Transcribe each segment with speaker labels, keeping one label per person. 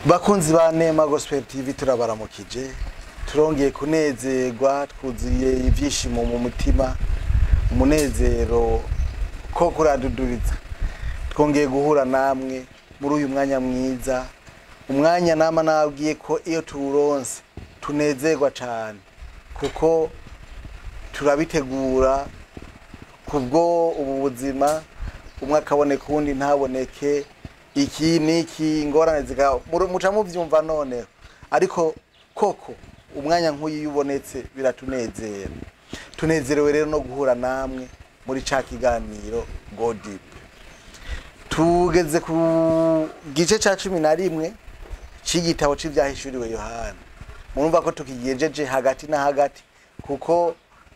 Speaker 1: Bakunzi ba Nema Gospel TV, turabaramukije, turongeye kunezerwa, twuzuye ibyishimo mu mutima, umunezero ko kuraduduriza. Twongeye guhura namwe muri uyu mwanya mwiza, umwanya nama nabwiye ko iyo tuwuronse tunezerwa cyane, kuko turabitegura kubwo ubu buzima, umwe akaboneka uwundi ntaboneke, iki niki, ingorane zika muca muvyumva noneho. Ariko koko umwanya nk'uyu iyo ubonetse biratunezera. Tunezerewe rero no guhura namwe muri ca kiganiro Go Deep. Tugeze ku gice ca 11 c'igitabo c'Ivyahishuriwe Yohana. Murumva ko tukigejeje hagati na hagati, kuko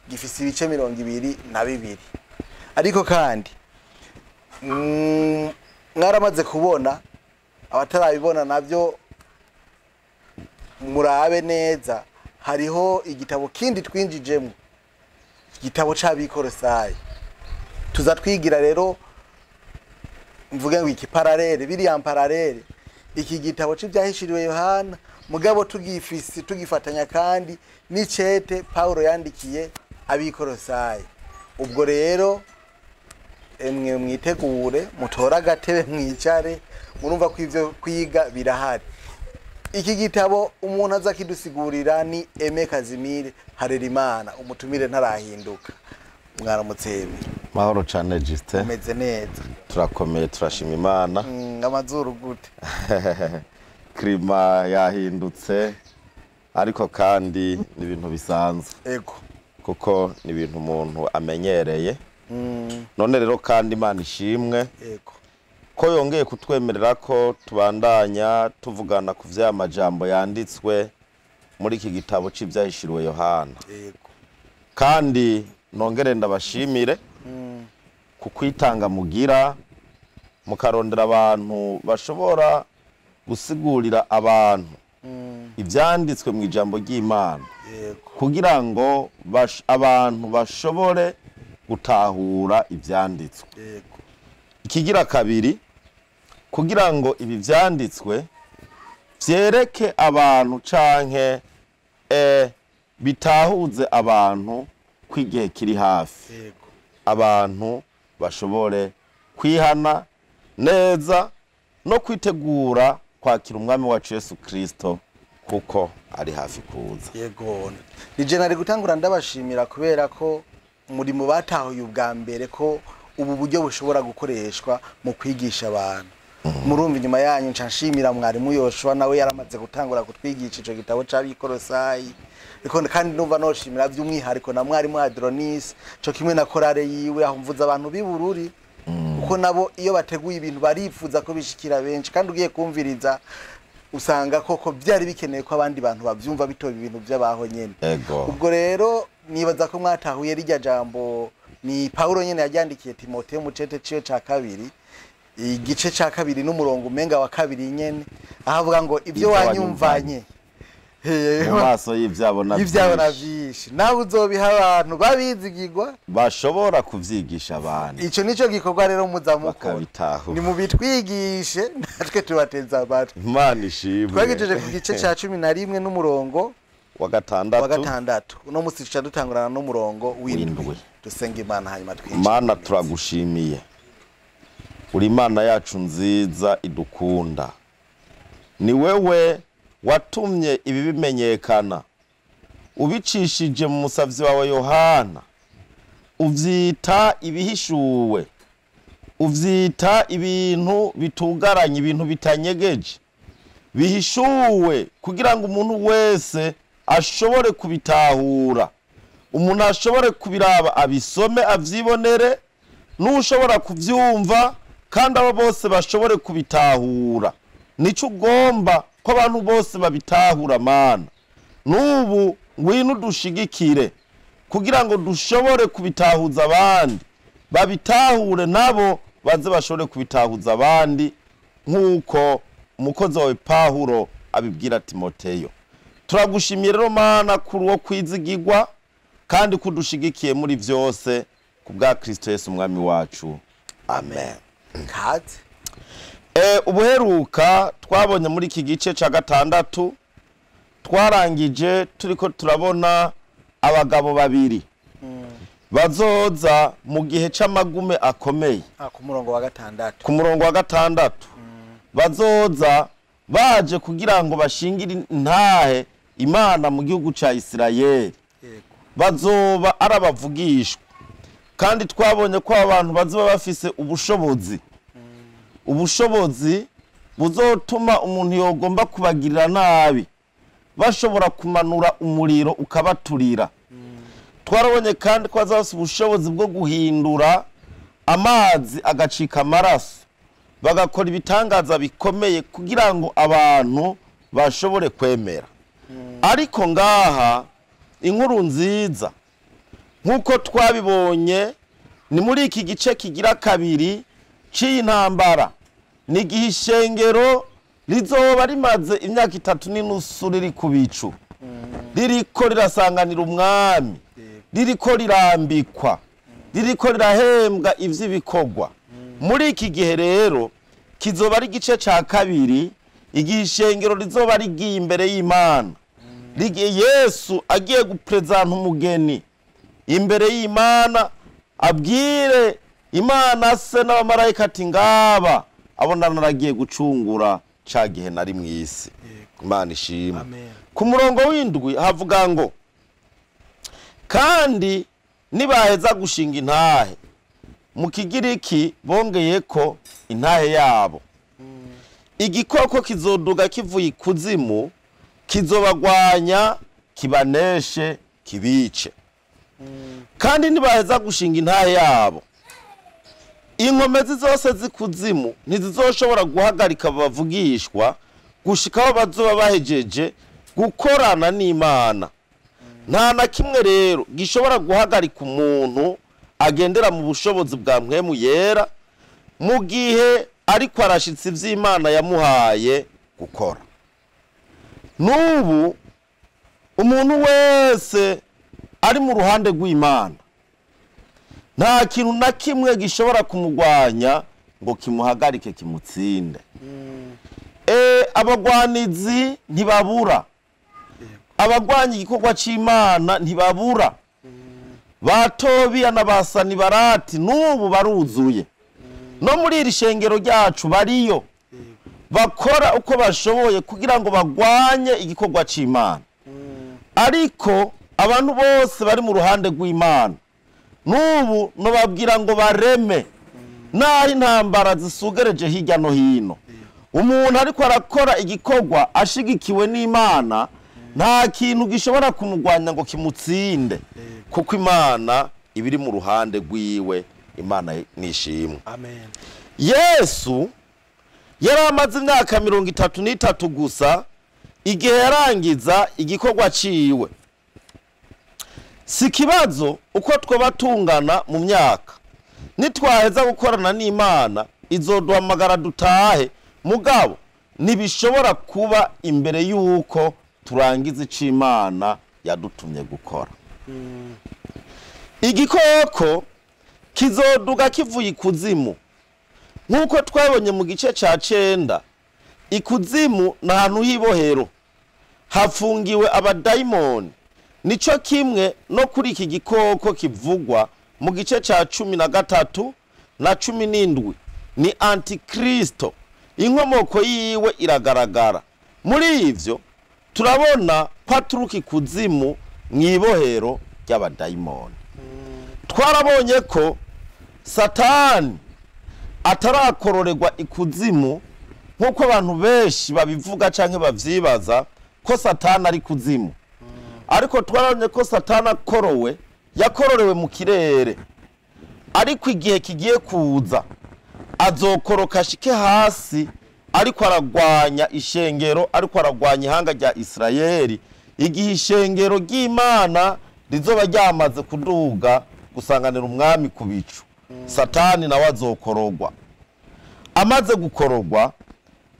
Speaker 1: gifise ibice 22. Ariko kandi mwaramaze kubona, abatarabibona navyo murabe neza, hariho igitabo kindi twinjijemo, igitabo c'Abikorosayi. Tuza twigira rero, mvuge ngo iki parallèle, biriya parallèle, iki gitabo c'Ivyahishuriwe Yohana, mugabo tugifise tugifatanya kandi n'icete Paulo yandikiye Abikorosayi. Ubwo rero emwe mwitegure, mutore agatebe mwicare, murumva ko ivyo kwiga birahari. Iki gitabo umuntu aza kidusigurira ni Aime Kazimire Harerimana, umutumire ntarahinduka. Mwaramutse Aime?
Speaker 2: Mahoro cane, Justin.
Speaker 1: Umeze neza?
Speaker 2: Turakomeye, turashima Imana.
Speaker 1: Amazuru gute?
Speaker 2: Climat yahindutse, ariko kandi ni ibintu bisanzwe, kuko ni ibintu umuntu amenyereye. None rero kandi Imana ishimwe ko yongeye kutwemerera ko tubandanya tuvugana ku vy'amajambo yanditswe muri iki gitabo c'Ivyahishuriwe Yohana. Kandi nongere ndabashimire ku kwitanga mugira, mukarondera abantu bashobora gusigurira abantu ivyanditswe mu ijambo ry'Imana, kugira ngo abantu bashobore gutahura ivyanditswe. Ikigira kabiri, kugira ngo ibi vyanditswe vyereke abantu canke bitahuze abantu ko igihe kiri hafi, abantu bashobore kwihana neza no kwitegura kwakira Umwami wacu Yesu Kristo, kuko ari hafi kuza.
Speaker 1: Yego, nije nari gutangura ndabashimira kubera ko muri mu batahuye ubwa mbere ko ubu buryo bushobora gukoreshwa mu kwigisha abantu. Murumva inyuma yanyu nca nshimira mwarimu Yoshua, nawe yaramaze gutangura kutwigisha ico gitabo c'Abikorosayi. Ariko kandi numva noshimira by'umwihariko na mwarimu Adronis, co kimwe na korale yiwe, aho mvuza abantu b'ibururi, kuko nabo iyo bateguye ibintu barifuza ko bishikira benshi, kandi ugiye kumviriza usanga koko byari bikeneye ko abandi bantu bavyumva, bitoba ibintu by'abaho nyene. Ubwo rero nibaza ko mwatahuye rirya jambo ni Paulo nyene yaryandikiye Timoteyo mu cete ciwe ca kabiri, igice ca kabiri n'umurongo umenga wa kabiri nyene, aho avuga ngo ibyo
Speaker 2: Ibyo
Speaker 1: wanyumvanye
Speaker 2: mu maso y'ivyabona
Speaker 1: ivyabona
Speaker 2: vyinshi,
Speaker 1: vyinshi, nawe uzobiha abantu babizigirwa
Speaker 2: bashobora kuvyigisha abandi.
Speaker 1: Ico nico gikorwa rero muza mukora.
Speaker 2: Bakabitahura.
Speaker 1: Ni mubitwigishe, natwe tubateza amatwi.
Speaker 2: Imana ishimwe.
Speaker 1: Twagejeje ku gice ca 11 n'umurongo
Speaker 2: wa gatandatu.
Speaker 1: Wa gatandatu. Uno musi tuca dutangurana n'umurongo w'indwi.
Speaker 2: W'indwi.
Speaker 1: Dusenga Imana, hanyuma twinjire.
Speaker 2: Mana, turagushimiye, uri Imana yacu nziza idukunda. Ni wewe watumye ibi bimenyekana ubicishije mu musavyi wawe Yohana, uvyita ibihishuwe, uvyita ibintu bitugaranye, ibintu bitanyegeje, bihishuwe kugira ngo umuntu wese ashobore kubitahura, umuntu ashobore kubiraba, abisome, avyibonere, n'ushobora kuvyumva, kandi abo bose bashobore kubitahura. Nico ugomba ko abantu bose babitahura. Mana, n'ubu ngwino udushigikire kugira ngo dushobore kubitahuza abandi, babitahure, nabo baze bashobore kubitahuza abandi, nk'uko umukozi wawe Pawulo abibwira Timoteyo. Turagushimiye rero Mana kuri uwo kwizigirwa kandi kudushigikiye muri byose, ku bwa Kristo Yesu Umwami wacu, amen.
Speaker 1: Kaze.
Speaker 2: Ubuheruka twabonye muri iki gice ca gatandatu, twarangije turiko turabona abagabo babiri bazoza mu gihe c'amagume akomeye.
Speaker 1: Ku murongo wa gatandatu.
Speaker 2: Ku murongo wa gatandatu bazoza baje kugira ngo bashingire intahe Imana mu gihugu ca Isirayeli. Bazoba ari abavugishwa, kandi twabonye ko abantu bazoba bafise ubushobozi buzotuma umuntu yogomba kubagirira nabi bashobora kumanura umuriro ukabaturira. Twarabonye kandi ko bazaba bafise ubushobozi bwo guhindura amazi agacika amaraso, bagakora ibitangaza bikomeye kugira ngo abantu bashobore kwemera. Ariko ngaha inkuru nziza nk'uko twabibonye ni muri iki gice kigira kabiri c'iyi ntambara, ni igihe ishengero rizoba rimaze imyaka 3.5 riri ku bicu, ririko rirasanganira umwami, ririko rirambikwa, ririko rirahembwa ivy'ibikorwa. Muri iki gihe rero kizoba ari igice ca kabiri, igihe ishengero rizoba rigiye imbere y'Imana, Yesu agiye guprezanta umugeni imbere y'Imana, abwire Imana se n'abamarayika ati ngaba abona naragiye gucungura ca gihe nari mw'isi. Imana ishimwe. Ku murongo w'indwi havuga ngo kandi nibaheza gushinga intahe, mu Kigiriki bongeye ko intahe yabo, igikoko kizoduga kivuye ikuzimu kizobagwanya kibaneshe kibice. Kandi nibaheza gushinga intahe yabo, inkomezi zose z'ikuzimu ntizizoshobora guhagarika abavugishwa gushikaho bazoba bahejeje gukorana n'Imana. Nta na kimwe rero gishobora guhagarika umuntu agendera mu bushobozi bwa Mpwemu Yera mu gihe ariko arashitse ivy'Imana yamuhaye gukora. N'ubu umuntu wese ari mu ruhande rw'Imana nta kintu na kimwe gishobora kumugwanya ngo kimuhagarike kimutsinde. Abagwanizi ntibabura, abagwanya igikorwa c'Imana ntibabura. Ba Tobiya na ba Sanibarati n'ubu baruzuye, no muri iri shengero ryacu bariyo, bakora uko bashoboye kugira ngo bagwanye igikorwa c'Imana. Ariko abantu bose bari mu ruhande rw'Imana n'ubu nobabwira ngo bareme, naho intambara zisugereje hirya no hino. Umuntu ariko arakora igikorwa ashigikiwe n'Imana, nta kintu gishobora kumugwanya ngo kimutsinde, kuko Imana ibiri mu ruhande rwiwe. Imana nishimwe.
Speaker 1: Amen.
Speaker 2: Yesu yari amaze imyaka 33 gusa igihe yarangiza igikorwa ciwe. Si kibazo uko twoba tungana mu myaka, nitwaheza gukorana n'Imana izoduhamagara dutahe, mugabo ntibishobora kuba imbere y'uko turangiza ico Imana yadutumye gukora. Igikoko kizoduga kivuye ikuzimu, nk'uko twabonye mu gice ca 9. Ikuzimu ni ahantu h'ibohero hafungiwe abadayimoni. Nico kimwe no kuri iki gikoko kivugwa mu gice ca 13 na 17, ni Antikristo. Inkomoko yiwe iragaragara. Muri ivyo turabona ko aturuka ikuzimu mw'ibohero ry'abadayimoni. Twarabonye ko Satani atarakororerwa ikuzimu nk'uko abantu benshi babivuga canke bavyibaza ko Satani ari kuzimu. Ariko twarabonye ko Satani akorowe, yakororewe mu kirere, ariko igihe kigiye kuza azokoroka ashike hasi, ariko aragwanya ishengero, ariko aragwanya ihanga rya Isirayeli, igihe ishengero ry'Imana rizoba ryamaze kuduga gusanganira umwami ku bicu. Satani nawe azokorogwa. Amaze gukorogwa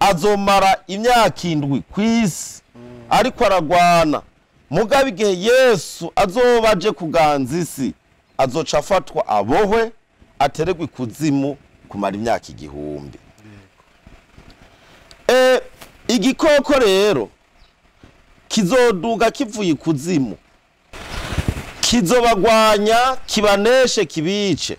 Speaker 2: azomara imyaka 7 kw'isi ariko aragwana. Mugabe igihe Yesu azoba aje kuganza isi, azoca afatwa abohwe ateregwe ikuzimu kumara imyaka 1000. Igikoko rero kizoduga kivuye ikuzimu, kizobagwanya, kibaneshe, kibice.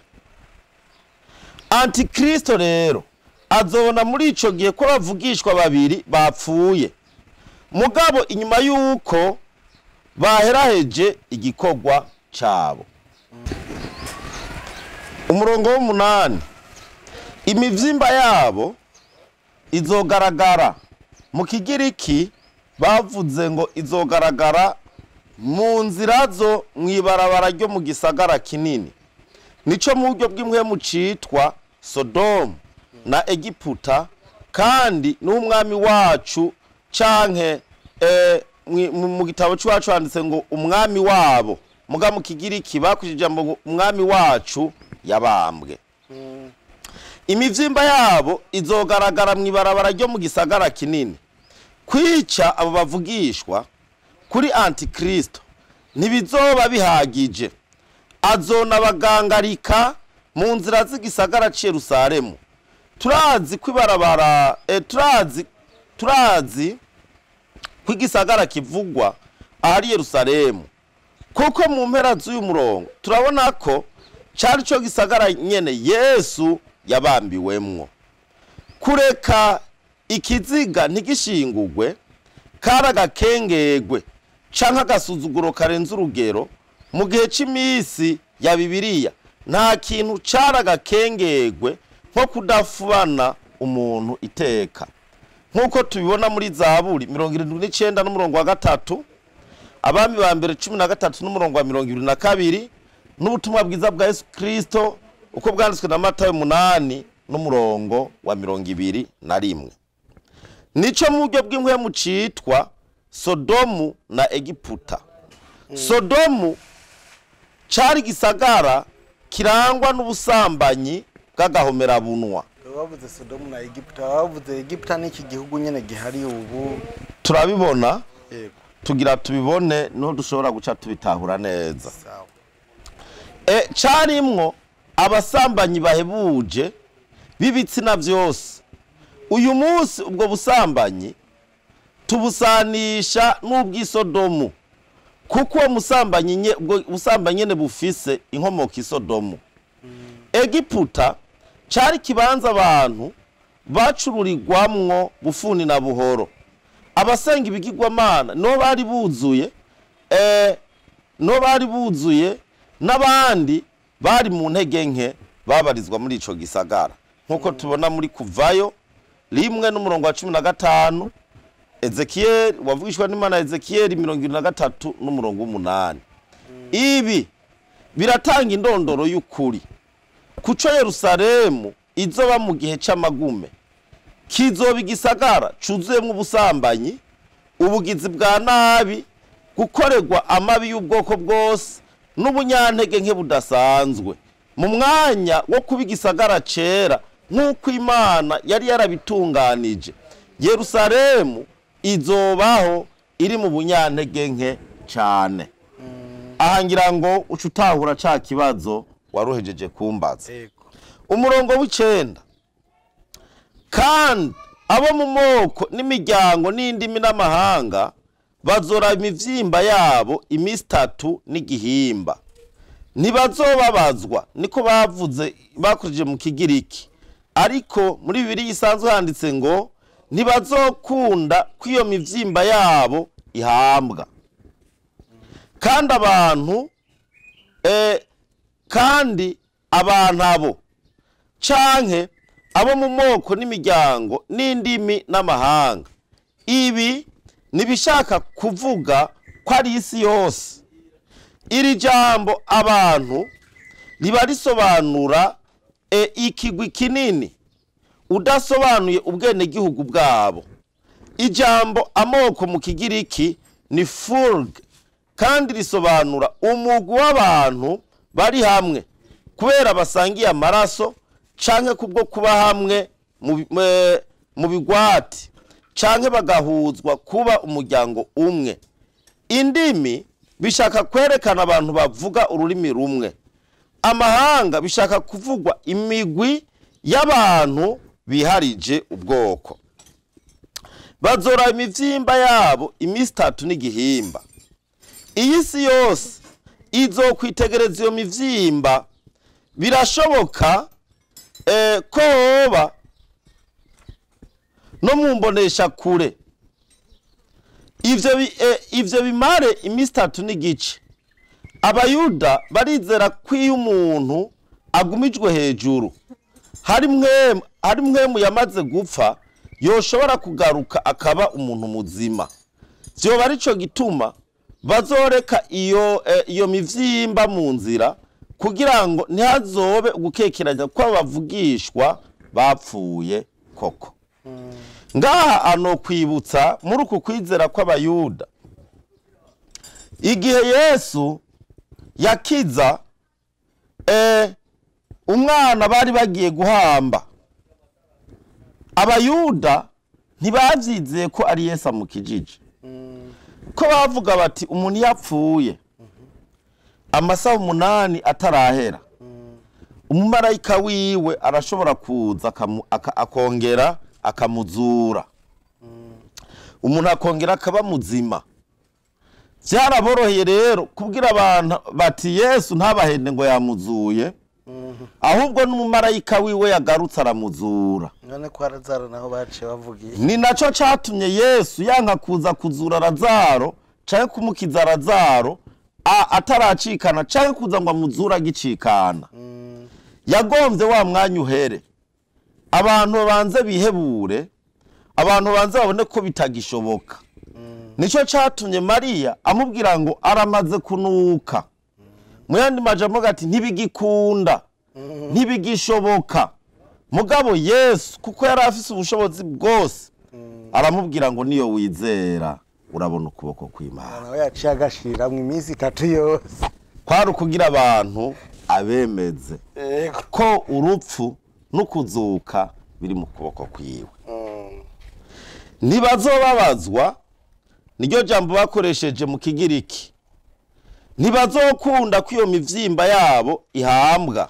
Speaker 2: Antikristo rero azobona muri ico gihe ko bavugishwa babiri bapfuye, mugabo inyuma yuko baheraheje igikorwa cabo. Umurongo w'umunani, imivyimba yabo izogaragara. Mu Kigiriki bavuze ngo izogaragara mu nzira zo mw'ibarabara ryo mu gisagara kinini, nico mu buryo bw'impwemu citwa Sodomu na Egiputa, kandi n'umwami wacu canke mu gitabo c'iwacu handitse ngo umwami wabo, muga mu Kigiriki bakurikije ijambo ngo umwami wacu yabambwe. Imivyimba yabo izogaragara mw'ibarabara ryo mu gisagara kinini. Kwica abo bavugishwa kuri Antikristo ntibizoba bihagije, azonabagangarika mu nzira z'igisagara c'i Yerusalemu. Turazi kwibarabara turazi kw'igisagara kivugwa ahari Yerusalemu, kuko mu mpera z'uyu murongo turabona ko cari co gisagara nyene Yesu yabambiwemwo. Kureka ikiziga ntigishingurwe kari agakengegwe canke agasuzuguro karenze urugero. Mu gihe c'imisi ya Bibiliya nta kintu cari agakengegwe nko kudafubana umuntu iteka, nk'uko tubibona muri Zaburi 79 n'umurongo wa 3, Abami ba mbere 13 n'umurongo wa 22, n'ubutumwa bwiza bwa Yesu Kristo uko bwanditswe na Matayo 8 n'umurongo wa 21. Nico mu buryo bw'impwemu citwa Sodomu na Egiputa. Sodomu cari gisagara kirangwa n'ubusambanyi bw'agahomerabunwa.
Speaker 1: Bavuze Sodomu na Egiputa, bavuze Egiputa n'iki gihugu nyene gihari ubu
Speaker 2: turabibona.
Speaker 1: Yego,
Speaker 2: tugira tubibone niho dushobora guca tubitahura neza.
Speaker 1: Sawa.
Speaker 2: Carimwo abasambanyi bahebuje b'ibitsina vyose. Uyu munsi ubwo busambanyi tubusanisha n'ubw'isodomu, kuko uwo musambanyi ubwo busambanyi nyene bufise inkomoko isodomu. Egiputa cari kibanza abantu bacururirwamwo bufuni na buhoro. Abasenga ibigirwamana no bari buzuye, no bari buzuye, n'abandi bari mu ntege nke babarizwa muri ico gisagara, nkuko tubona muri Kuvayo 1 n'umurongo wa 15, Ezekiel wavugishwa n'Imana Ezekiel 73 n'umurongo 8. Ibi biratanga indondoro y'ukuri kuco Yerusalemu izoba mu gihe c'amagume. Kizoba igisagara cuzuyemwo ubusambanyi, ubugizi bwa nabi, gukorerwa amabi y'ubwoko bwose n'ubunyantege nke budasanzwe, mu mwanya wo kuba igisagara cera nk'uko Imana yari yarabitunganije. Yerusalemu izobaho iri mu bunyantege nke cane. Aha ngira ngo uca utahura ca kibazo waruhejeje kumbaza. Umurongo w'icenda, kandi abo mu moko n'imiryango n'indimi n'amahanga bazora imivyimba yabo imisi 3 n'igihimba, ntibazobabazwa. Niko bavuze bakurije mu Kigiriki, ariko muri Bibiliya isanzwe handitse ngo ntibazokunda ko iyo mivyimba yabo ihambwa. Kandi abantu kandi abantu abo canke abo mu moko n'imiryango n'indimi n'amahanga, ibi nibishaka kuvuga ko ari isi yose. Iri jambo abantu riba risobanura ikigwi kinini udasobanuye ubwenegihugu bwabo. Ijambo amoko mu Kigiriki ni fulg, kandi risobanura umugwi w'abantu bari hamwe kubera basangiye amaraso canke kubwo kuba hamwe mu bigwati, canke bagahuzwa kuba umuryango umwe. Indimi bishaka kwerekana abantu bavuga ururimi rumwe. Amahanga bishaka kuvugwa imigwi y'abantu biharije ubwoko. Bazora imivyimba yabo iminsi itatu n'igihimba. Iyi si yose izokwitegereza iyo mivyimba. Birashoboka ko hoba no mu mbonesha kure. Ivyo bimare iminsi itatu n'igice. Abayuda barizera ko iyo umuntu agumijwe hejuru hari mwemu yamaze gupfa yoshobora kugaruka akaba umuntu muzima. Vyoba arico gituma bazoreka iyo mivyimba mu nzira, kugira ngo ntihazobe gukekeranya ko abavugishwa bapfuye koko. Ngaha ano kwibutsa muri uku kwizera kw'Abayuda, igihe Yesu yakiza umwana bari bagiye guhamba, Abayuda ntibavyizeye ko ari Yesu amukijije, ko bavuga bati umuntu yapfuye amasaha 8 atarahera, umumarayika wiwe arashobora kuza akongera akamuzura, umuntu akongera akaba muzima. Byaraboroheye rero kubwira abantu bati Yesu ntabahende ngo yamuzuye, ahubwo n'umumarayika wiwe yagarutse aramuzura.
Speaker 1: None kwa Lazaro naho baciye bavugiye.
Speaker 2: Ni naco catumye Yesu yanka kuza kuzura Lazaro canke kumukiza Lazaro ataracikana, canke kuza ngo amuzura agicikana. Yagomvye wa mwanya uhere, abantu babanze bihebure, abantu babanze babone ko bitagishoboka. Nico catumye Mariya amubwira ngo aramaze kunuka. Mu yandi majambo ati ntibigikunda, ntibigishoboka. Mugabo Yesu kuko yari afise ubushobozi bwose, aramubwira ngo niyo wizera urabona ukuboko kw'Imana.
Speaker 1: Nawe yaciye agashira mu minsi itatu yose.
Speaker 2: Kwari ukugira abantu abemeze ko urupfu n'ukuzuka biri mu kuboko kwiwe. Ntibazobabazwa, niryo jambo bakoresheje mu Kigiriki. Ntibazokunda ko iyo mivyimba yabo ihambwa.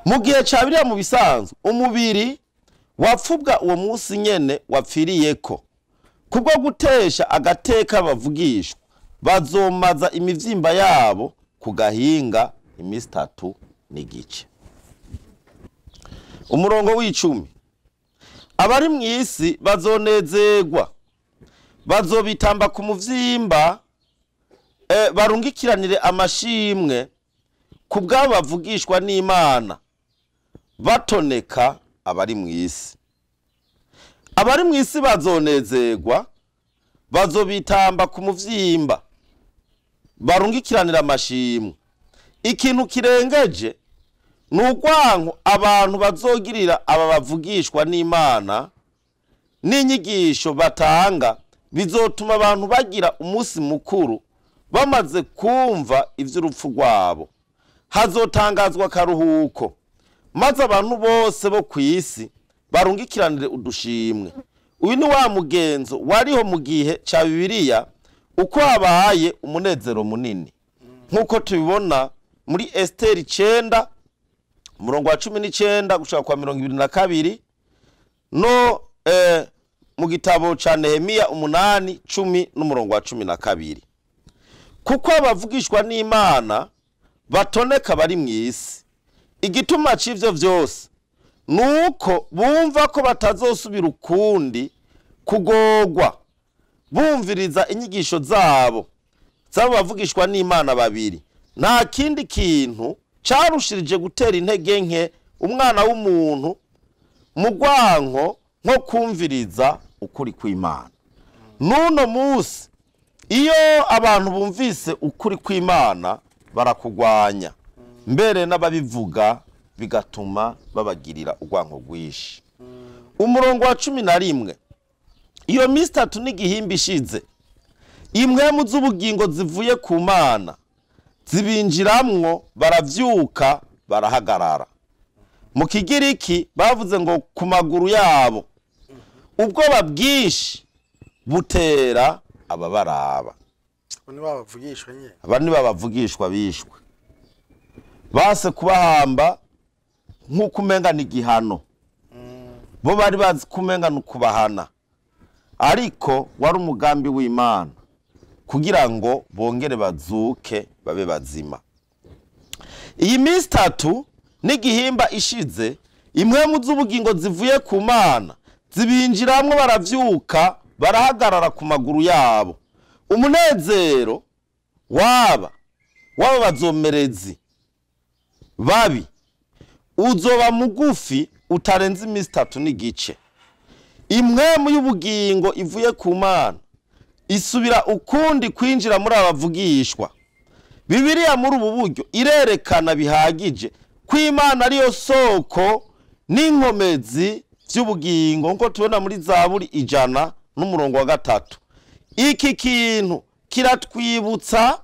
Speaker 2: Mu gihe ca biriya mu bisanzwe, umubiri wapfubwa uwo munsi nyene wapfiriyeko. Kubwo gutesha agateka bavugishwa, bazomaza imivyimba yabo ku gahinga iminsi itatu n'igice. Umurongo w'icumi, abari mw'isi bazonezerwa, bazobitamba ku muvyimba, barungikiranire amashimwe ku bwabo bavugishwa n'Imana, batoneka abari mw'isi. Abari mw'isi bazonezerwa, bazobitamba ku muvyimba, barungikiranira amashimwe. Ikintu kirengeje ni urwanko abantu bazogirira aba bavugishwa n'Imana n'inyigisho batanga, bizotuma abantu bagira umunsi mukuru bamaze kumva ivy'urupfu rwabo. Hazotangazwa akaruhuko, maze abantu bose bo kw'isi barungikiranire udushimwe. Uyu ni wa mugenzo wariho mu gihe ca Bibiliya, uko habaye umunezero munini, nk'uko tubibona muri Esteri 9 umurongo wa 19 gushika kwa 22, no mu gitabo ca Nehemiya 8:10 n'umurongo wa 12. Kuko abavugishwa n'Imana batoneka bari mw'isi. Igituma c'ivyo vyose nuko bumva ko batazosubira ukundi kugogwa, bumviriza inyigisho zabo zabo bavugishwa n'Imana babiri. Nta kindi kintu carushirije gutera intege nke umwana w'umuntu mu rwanko nko kumviriza ukuri kw'Imana. N'uno munsi iyo abantu bumvise ukuri kw'Imana barakugwanya, mbere n'ababivuga bigatuma babagirira urwanko rwinshi. Umurongo wa 11, iyo minsi itatu n'igihimba ishize, impwemu z'ubugingo zivuye ku Mana zibinjiramwo, baravyuka barahagarara. Mu Kigiriki bavuze ngo ku maguru yabo. Ubwoba bwinshi butera ababaraba. Aba ni babavugishwa bishwe, base kubahamba nk'uko umenga ni igihano. Bo bari bazi kumenga n'ukubahana, ariko wari umugambi w'Imana kugira ngo bongere bazuke babe bazima. Iyi minsi itatu n'igihimba ishize, impwemu z'ubugingo zivuye ku Mana zibinjiramwo, baravyuka barahagarara ku maguru yabo. Umunezero waba waba bazomerezi babi uzoba mugufi utarenze iminsi itatu n'igice. Impwemu y'ubugingo ivuye ku Mana isubira ukundi kwinjira muri abavugishwa. Bibiliya muri ubu buryo irerekana bihagije ko Imana ariyo soko n'inkomezi by'ubugingo, nkuko tubona muri Zaburi 100:3. Iki kintu kiratwibutsa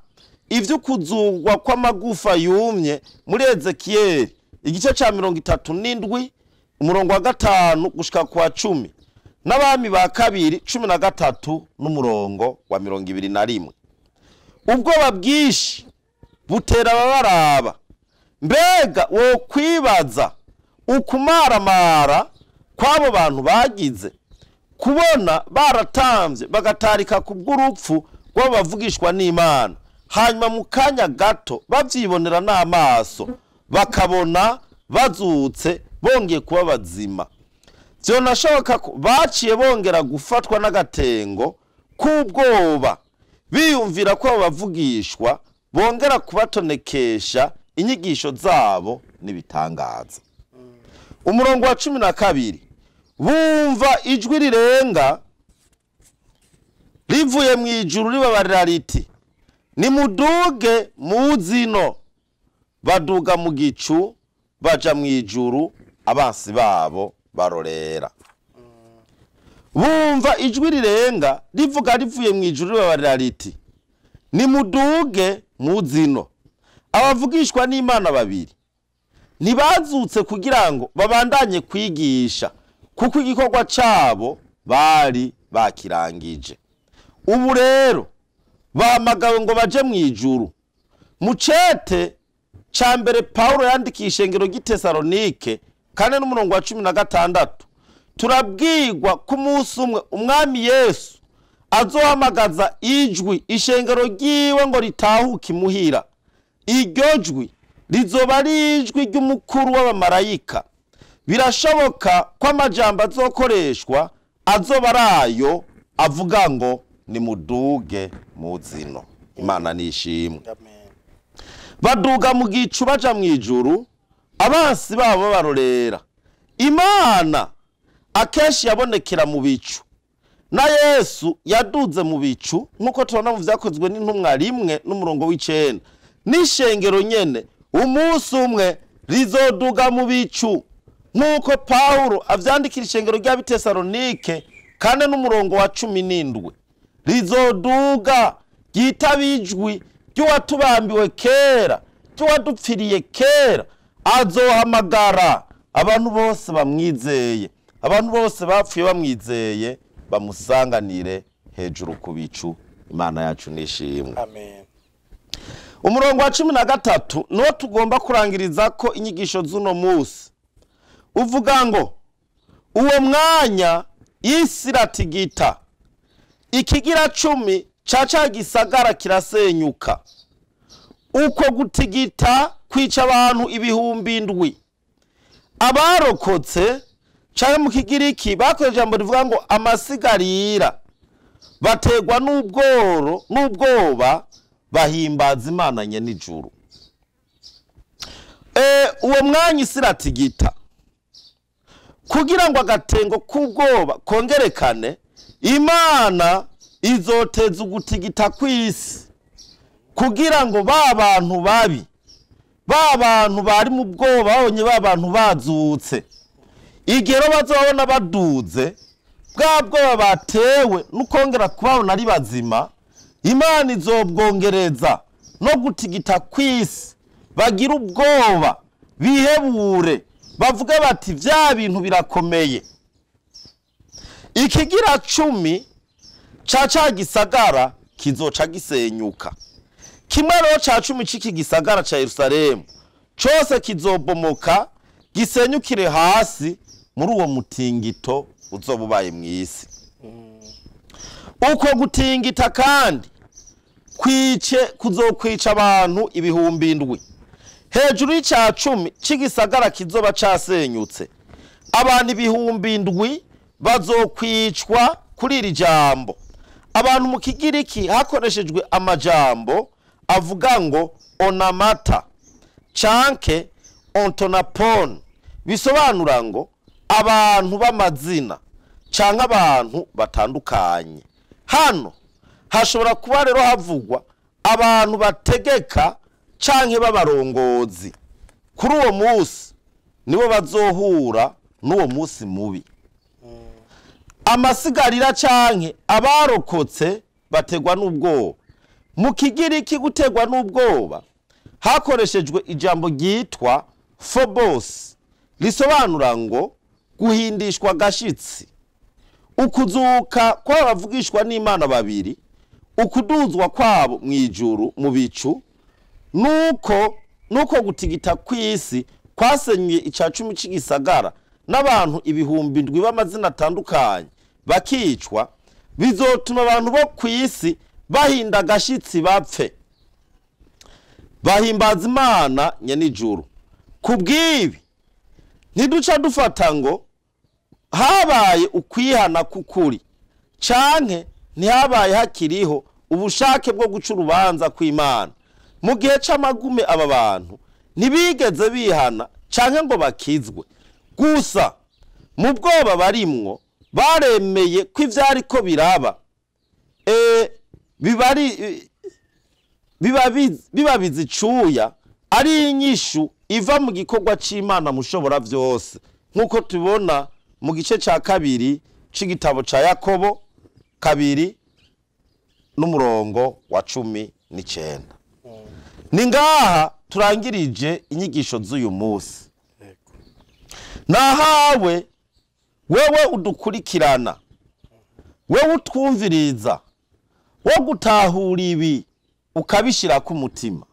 Speaker 2: ivy'ukuzugwa kw'amagufa yumye muri Ezekiyeli igice ca 37 umurongo wa 5 gushika kwa 10, n'Abami ba kabiri 13 n'umurongo wa 21. Ubwoba bwinshi butera ababaraba. Mbega wo kwibaza ukumaramara kw'abo bantu bagize kubona baratamvye bagatarika kubw'urupfu rw'abavugishwa n'Imana, hanyuma mu kanya gato bavyibonera n'amaso bakabona bazutse bongeye kuba bazima. Vyonashoboka ko baciye bongera gufatwa n'agatengo k'ubwoba, biyumvira ko abo bavugishwa bongera kubatonekesha inyigisho zabo n'ibitangaza. Umurongo wa 12, bumva ijwi rirenga rivuye mu ijuru ribabarira riti: nimuduge muzino. Baduga mu gicu baja mu ijuru, abansi babo barorera. Bumva ijwi rirenga rivuga rivuye mu ijuru ribabarira riti: nimuduge muzino. Abavugishwa n'Imana babiri ntibazutse kugira ngo babandanye kwigisha, kuko igikorwa cabo bari bakirangije. Ubu rero bahamagawe ngo baje mu ijuru. Mu cete ca mbere Paulo yandikiye ishengero ry'i Tesalonike 4:16, turabwirwa ko umunsi umwe Umwami Yesu azohamagaza ijwi ishengero ryiwe ngo ritahuke imuhira. Iryo jwi rizoba ari ijwi ry'umukuru w'abamarayika. Birashoboka ko amajambo azokoreshwa azoba arayo avuga ngo nimuduge muzino. Imana nishimwe. Baduga mu gicu baja mu ijuru, abansi babo barorera. Imana akenshi yabonekera mu bicu, na Yesu yaduze mu bicu, nkuko tubona mu vyakozwe n'intumwa 1:9. N'ishengero nyene umunsi umwe rizoduga mu bicu, nkuko Paulo avyandikira ishengero ry'Abitesalonike 4:17. Rizoduga ryitabijwi ry'uwatubambiwe kera, ry'uwadupfiriye kera. Azohamagara abantu bose bamwizeye, abantu bose bapfuye bamwizeye, bamusanganire hejuru ku bicu. Imana yacu nishimwe.
Speaker 1: Amen.
Speaker 2: Umurongo wa 13 niwo tugomba kurangiriza ko inyigisho z'uno munsi. Uvuga ngo uwo mwanya isi iratigita, ikigira 10 ca gisagara kirasenyuka. Uko gutigita kwica abantu 7,000. Abarokotse canke mu Kigiriki bakoresheje ijambo rivuga ngo amasigarira, bategwa n'ubworo n'ubwoba, bahimbaza Imana nyen'ijuru. Uwo mwanya isi iratigita kugira ngo agatengo k'ubwoba kongerekane. Imana izoteza ugutigita kw'isi kugira ngo ba bantu babi, ba bantu bari mu bwoba babonye ba bantu bazutse, igero bazobona baduze, bwa bwoba batewe n'ukongera kubabona ari bazima, Imana izobwongereza no gutigita kw'isi, bagira ubwoba bihebure, bavuge bati vya bintu birakomeye. Ikigira 10 ca gisagara kizoca gisenyuka. Kimwe rero ca 10 c'iki gisagara ca Yerusalemu cose kizobomoka gisenyukire hasi, muri uwo mutingito uzoba ubaye mu isi. Uko gutingita kandi kwice kuzokwica abantu 7,000 hejuru y'icya 10 c'igisagara kizoba casenyutse. Abantu 7,000 bazokwicwa kuri iri jambo. Abantu mu Kigiriki hakoreshejwe amajambo avuga ngo onamata canke ontonapon, bisobanura ngo abantu b'amazina canke abantu batandukanye. Hano hashobora kuba rero havugwa abantu bategeka canke b'abarongozi. Kuri uwo munsi nibo bazohura n'uwo munsi mubi. Amasigarira canke abarokotse bategwa n'ubwoba. Mu Kigiriki gutegwa n'ubwoba hakoreshejwe ijambo ryitwa phobos, risobanura ngo guhindishwa gashitsi. Ukuzuka kw'abavugishwa n'Imana babiri, ukuduzwa kwabo mu ijuru mu bicu, nuko gutigita kw'isi kwasenyuye ica 10 c'igisagara n'abantu 7,000 b'amazina atandukanye bakicwa, bizotuma abantu bo kw'isi bahinda gashitsi bapfe, bahimbaza Imana nyenijuru. Kubw'ibi ntiduca dufata ngo habaye ukwihana kukuri canke ntihabaye hakiriho ubushake bwo guca urubanza kw'Imana. Mu gihe c'amagume aba bantu ntibigeze bihana canke ngo bakizwe. Gusa mu bwoba barimwo baremeye ko ivyariko biraba biba bizicuya ari inyishu iva mu gikorwa c'Imana mushobora vyose, nkuko tubona mu gice ca 2 c'igitabo ca Yakobo 2 n'umurongo wa 19. Ni ngaha turangirije inyigisho z'uyu munsi. Nahawe wewe udukurikirana, wewe utwumviriza, wo gutahura ibi ukabishira ku mutima.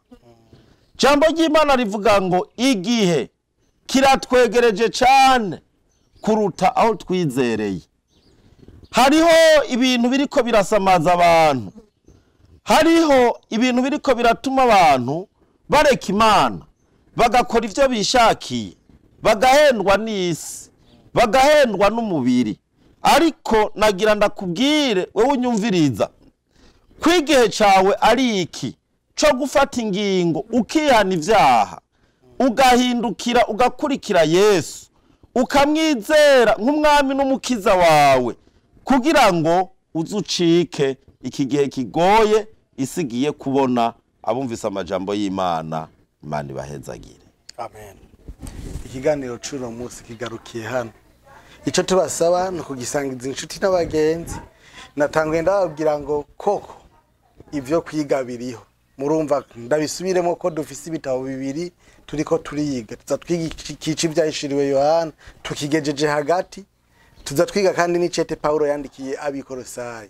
Speaker 2: Jambo ry'Imana rivuga ngo igihe kiratwegereje cyane kuruta aho twizereye. Hariho ibintu biriko birasamaza abantu, hariho ibintu biriko biratuma abantu bareka Imana bagakora ivyo bishakiye, bagahendwa n'isi, bagahendwa n'umubiri. Ariko nagira ndakubwire wewe unyumviriza ko igihe cawe ari iki co gufata ingingo, ukihana ivyaha, ugahindukira ugakurikira Yesu, ukamwizera nk'umwami n'umukiza wawe, kugira ngo uzucike iki gihe kigoye isigiye kubona. Abumvise amajambo y'Imana, Imana ibahezagire.
Speaker 1: Amen. Ikiganiro c'uno munsi kigarukiye hano. Ico tubasaba ni ukugisangiza inshuti n'abagenzi. Natanguye ndababwira ngo koko ivyo kwiga biriho. Murumva ndabisubiremo ko dufise ibitabo 2 turiko turiga. Tuza twiga ikici ivyahishuriwe Yohana tukigejeje hagati, tuza twiga kandi n'icete Paulo yandikiye abikorosayi.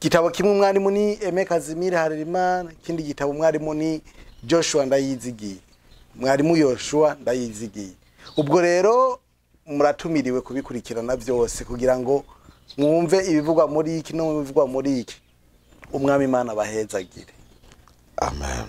Speaker 1: Gitabo kimwe umwarimu ni Aime Kazimire Harerimana, ikindi gitabo umwarimu ni Joshua Ndayizigiye, mwarimu Yoshua Ndayizigiye. Ubwo rero muratumiriwe kubikurikirana byose kugira ngo mwumve ibivugwa muri iki no ibivugwa muri iki. Umwami Imana abahezagire.
Speaker 2: Amen.